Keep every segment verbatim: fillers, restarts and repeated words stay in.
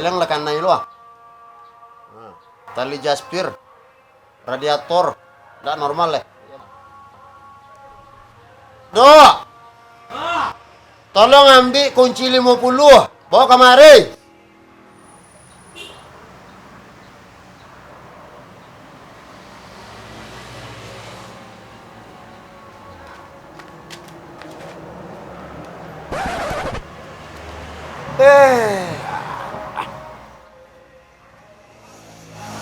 Yang lah kanai lu, ah. Nah, tali jaspir, radiator, ndak normal, leh. Dok! Tolong ambiak kunci limo puluh, bawa kamari. Eh.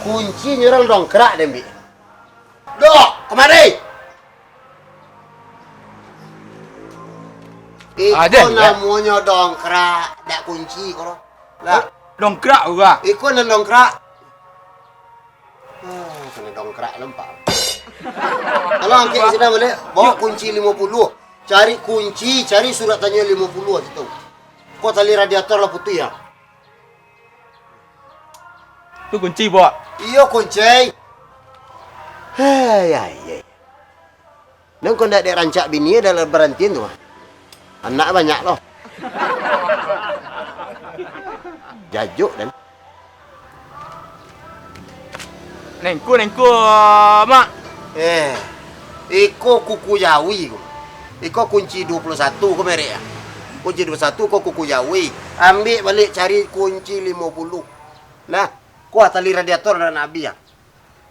Kuncinyo urang dongkrak deh, Mbik. Dok, kamari! Iko namonyo dongkrak, dak kunci ko. Lah. Dongkrak urang. Iko nan dongkrak. Ah, kanai dongkrak lempak. Kalau angkek sida baliak, bawa kunci limo puluh. Cari kunci, cari surat tanyo limo puluh situ. Ko tali radiator lah putuih, ah. Tu kunci, Bok. Iyo, kunci. Hai, hai, hai. Nan ko ndak dek rancak bini dah lah barantian tu, ah. Anak banyak lo. Jajuk dan. Nengku, nengku, Mak. Eh, iko kuku jawi ko. Iko kunci duo puluah satu ko merek ah. Kunci duo puluah satu ko kuku jawi. Ambiak baliak cari kunci limo puluah. Nah, kuah tali radiator dah nak abih ah.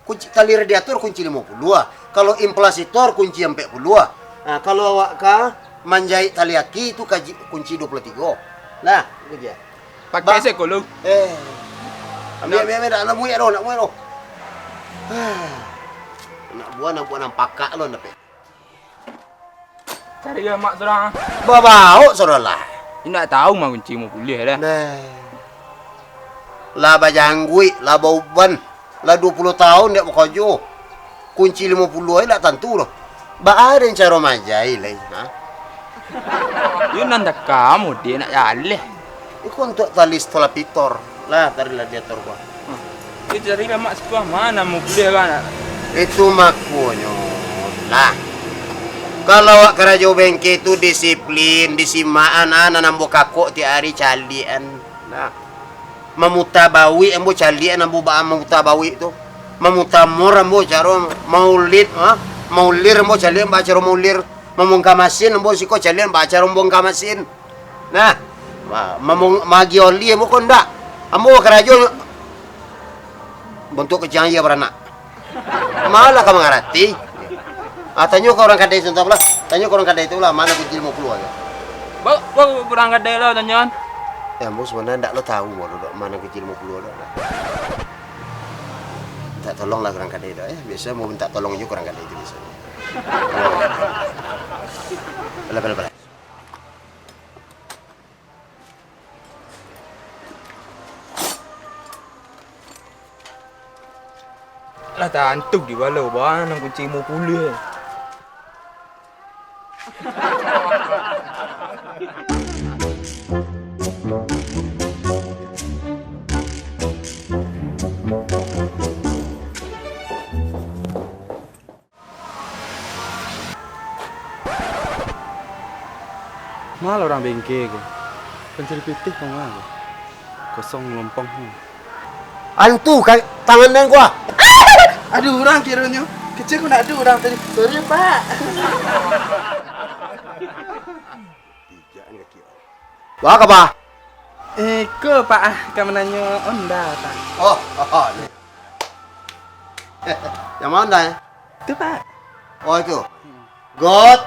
Kunci, tali radiator kunci limo puluah. Kalau inflasitor kunci ampek puluah. Nah, kalau awak ka manjaik tali aki tu kaji, kunci duo puluah tigo. Nah, itu dia. Pakai Ba- seko lu. Eh. Ambiak, ambiak, ambiak, nak, nak muik doh, nak muik doh. Ah. Anak buah, anak buah nan pakak lo dapek. Cari lah mak surang. Babaok surang lah. Indak tahu mah kunci mau pulih dah. Nah. Lah bajangguik, lah bauban. Lah duo puluah tahun indak bakajo. Kunci limo puluah ai indak tantu doh. Baa den caro majai lai, ha? Yo nan dakam, ode nak jaleh. Iko untuak tali setelah pitor. Lah, tali radiator ko. Hmm. Yo cari lah mak sepuah mana mudah kan. Itu makonyo. Lah. Kalau awak karajo bengke tu disiplin, disimakan, ah, nan ambo kakok tiap ari caliakan. Nah. Mamuta bawik ambo caliakan ambo baa mamuta bawik tu. Mamuta mur ambo caro maulir, ha? Maulir ambo caliakan baa caro maulir. Mamungka masin ambo siko caliakan baa caro mambungka masin. Nah, ma-, mamung-, maagi oli ambo ko ndak. Ambo karajo bantuak kuciang aia baranak. Malah ka mangarati. Ah, tanyo ka urang kadai tu, lah. Tanyo ka urang kadai tu lah, mano kunci limo puluah tu. Ba-, ba-, urang kadai lah tanyoan. Ya, ambo sabananyo ndak lo tahu, Bang, dok, mano kunci limo puluah tu. Minta tolong lah ka urang kadai tu, eh. Biaso ambo minta tolong juo ka urang kadai tu biasonyo. Bala, bala, bala. Lah tantu di balo bana kunci limo puluah. Ma lah urang bengke ko. Pancari pitih ko ma ko. Kosong lompong ko. Antu ka tangan den ko ah. Aduh, urang kironyo. Kecek ko ndak ado urang tadi. Sorry, Pak. Ba kaba? Iko, Pak, ah, ka mananyo onda, Pak. Oh, oh, oh, ni. Nan ma onda, eh? Tu, Pak. Oh, itu. Got.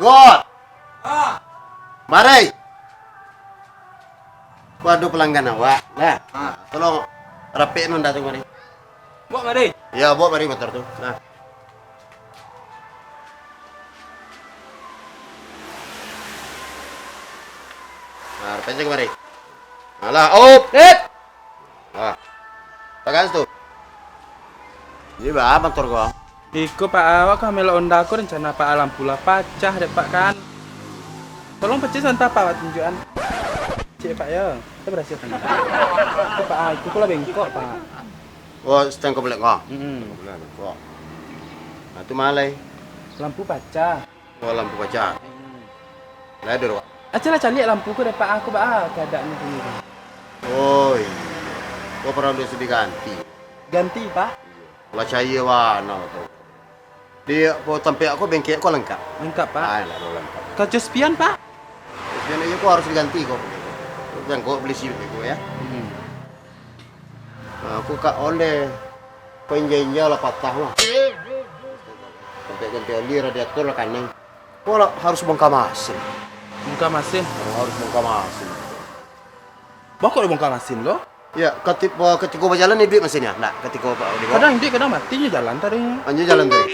Got. Mari. Ko ado pelanggan awak. Nah, tolong rapek onda tu mari. Bawa mari. Ya, bawa mari motor tu. Nah. Nah, rapek se mari. Alah, op. Nah. Takan situ. Jadi, baa motor ko? Iko, Pak, awak ka mamelok onda ko, rencana, Pak, lampu lah pacah dek, Pak, kan. Tolong pacik sabanta, Pak, awak tunjuakan. Cek, Pak, yo. Kita berhasil kan. Itu, Pak, ah, itu ko lah bengkok, Pak. Oh, stang ko belek ko? Mm-mm. Stang ko belek bengkok. Nah, tu ma lai? Lampu pacah. Oh, lampu pacah. Hmm. Lah ado, Pak? Acok lah caliak lampu ko dapek aku, baa keadaannyo kini ko. Oh iyo, ko paralu diganti. Ganti, Pak? Lah caia bana tu. Di apo, tampek ko, bengkel ko langkok? Langkok, Pak. Ah, lah, langkok. Kaco spion, Pak? Spion iyo ko harus diganti ko. Bengkok beli si ko ya. Hmm. Nah, ko ka oleh ko inja-inja lah patah lah. Tampek ganti oli, radiator lah kanai. Ko lah harus bongka masin. Bongka masin? Harus bongka masin. Baa kok dibongka masin ko? Ya, kati-, katiko bajalan iduik masin nyo? Ndak, katiko ba-, di bawah. Kadang iduik, kadang mati nyo jalan tadi. Anyo jalan tadi.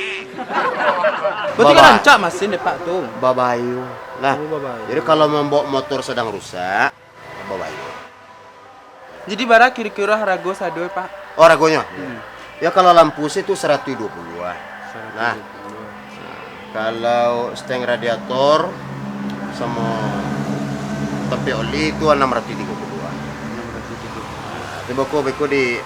Berarti kan rancak masin dek Pak tu? Babayo. Nah, oh, babayo. Jadi kalau mambaok motor sadang rusak, babayo. Jadi bara kiro-kiro harago sado, Pak? Oh, haragonyo? Hmm. Ya, kalau lampu se tu saratuih duo puluah lah. Saratuih duo puluah. Nah, kalau stang radiator samo tampek oli tu anam ratuih tigo puluah lah. Anam ratuih tigo puluah. Nah, tu beko, beko di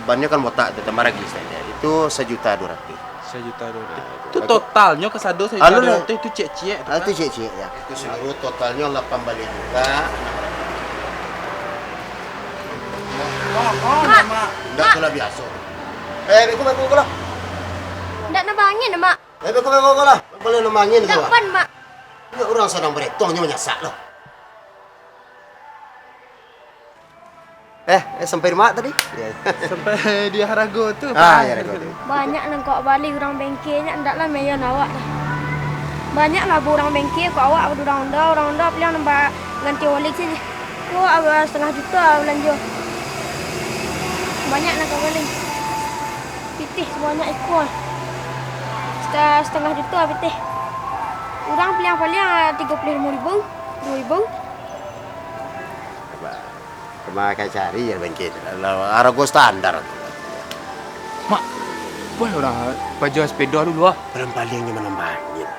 bannyo kan botak tu, tambah lagi stang. Itu sajuta duo ratuih. Sajuta duo ratuih. Nah, tu totalnyo kasado sajuta duo ratuih tu ciek-ciek tu, ah, tu Pak? Ciek-ciek, ya. Itu seluruh totalnyo lapan baleh juta. Mak, mak, mak. Ndak, tu lah biaso. Eh, beko, beko, beko lah. Ndak nambah angin, Mak. Eh, beko, beko, beko lah. Boleh nambah angin tu, Mak. Ndak pan, Mak. Nyo urang sadang baretong, nyo manyasak lo. Eh, eh, sampai di ma tadi? Ya. Sampai di harago tu, ah, Pak. Ya, harago tu. Banyak nangkok bali urang bengke nyo, ndak lah mayon awak doh. Banyak lah urang bengke, kok awak urang Honda, urang Honda pilihan nambah ganti oli se. Kok awak satangah juta balanjo. Banyak nangkok bali. Pitih sabanyak iko. Seta-, satangah juta pitih. Urang paliang-paliang tigo puluah limo ribu, duo ribu. Kama ka cari jo bengke tu. Lah, harago standar tu. Mak, buek urang paja sepeda dulu, ah. Paling-paling nyo manambah angin.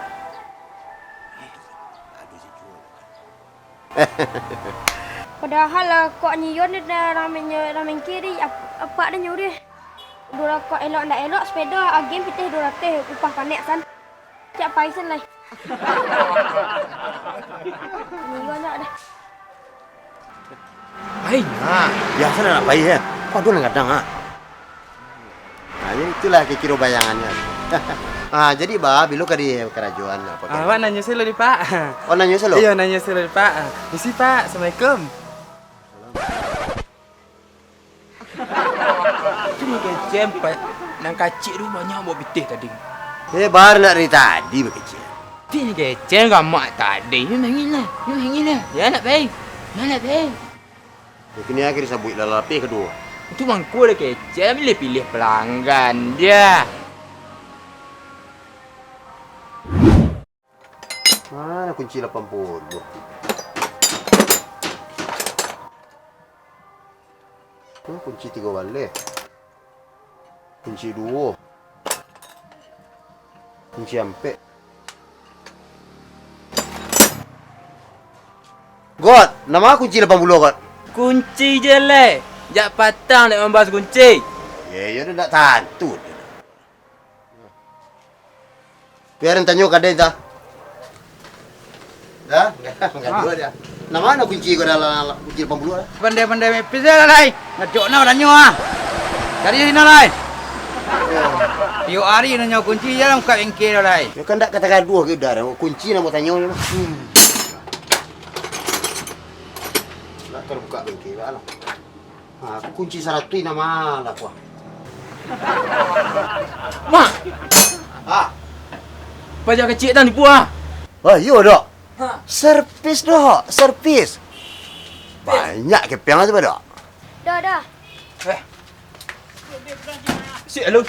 Padahal lah, kok nyo ni dah ramenyo, ramen kiri, ap-, apak dah nyuruh. Dura kok elok ndak elok, sepeda agen pitih duo ratuih, upah panek san. Cak pai san lai. Nyo ndak dah. Pai, nah. Biaso lah nak pai, ya. Kok ado nan gadang, ah? Nah, jadi itulah kiro-kiro bayangannyo. Ah, jadi, Ba, bilo ka di karajoan apo? Awak nanyo silo di, Pak. Oh, nanyo silo? Iyo, nanyo silo di, Pak. Misi, Pak. Assalamualaikum. Tu nyo kecek, Pak. Nan kacik tu banyak bao pitih tadi. Eh, Ba, ndak dari tadi bakecek. Tu nyo kecek gamak tadi. Nyo mangin lah. Nyo mangin lah. Ya, nak pai. Nak pai. Kini akhir sabuik lah lapeh kaduo. Itu mangko lah kecek, pilih-pilih pelanggan dia. Mano kunci lapan puluah? Mano kunci tigo baleh? Kunci duo. Kunci ampek. Got, nan ma kunci lapan puluah, Got? Kunci je lai. Jak patang dek mambahas kunci. Yo, yo, ndak tantu. Bia den tanyo ka den tu. Dah, dah, manggaduah dia. Nan ma kunci ko dalam, kunci lapan puluah lah. Pandai-pandai mepis lah, lai. Ngajak nak tanyo ah. Cari sino, lai. Tiok ari nanyo kunci je lah buka bengkel, lai. Yo kan ndak ka tagaduah ke udah, kunci nan mau tanyo ni. Hmm. Nak ka buka bengkel lah. Ha, kunci saratuih nan ma lah, kuah. Mak! Ha? Paja kecik tang tipu, ah. Wah, iyo, Dok. Ha. Servis, Dok. Servis. Banyak kepiang tu, Dok. Dah, dah. Eh. Sik, alo.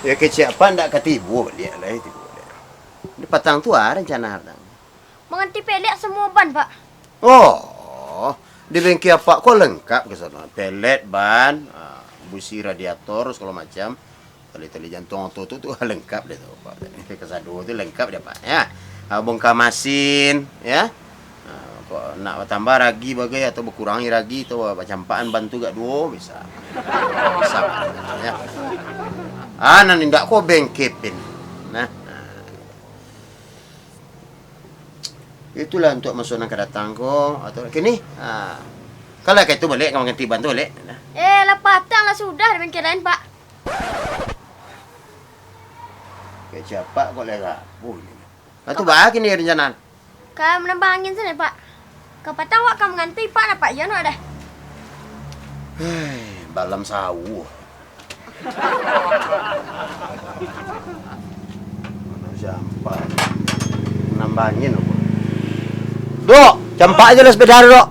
Yo, kecek apak ndak ka tibo baliak lai, tibo baliak. Di patang tu ah, rencana patang. Mangganti pelek samua ban, Pak. Oh, di bengkel apak ko lengkap ka sano. Pelek, ban, ah, busi radiator, sagalo macam. Tali-tali jantuang oto tu, tu lengkap deh tu, Pak. Kasado tu lengkap deh, Pak, ya. Ah, bongka masin, ya. Ah, kok nak batambah ragi bagai atau bakurangi ragi atau bacampakan ban tu agak duo, bisa. Bisa, Pak, ya. Ah, nan indak ko bengkepin. Nah, nah. Itulah untuak maso nan ka datang ko, atau kini, ha. Kalau ka itu baliak ka mangganti ban tu baliak. Eh, lah patang lah sudah di bengkel lain, Pak. Kecek apak kok lai rapuh ni. Nah, tu baa kini rencana? Ka manambah angin sajo, Pak. Ka patang awak ka mangganti, Pak, nampak jan awak dah. Hei, balam sawuah. Mano campak? Manambah angin apo? Dok, campak ajo lah sepeda tu, Dok.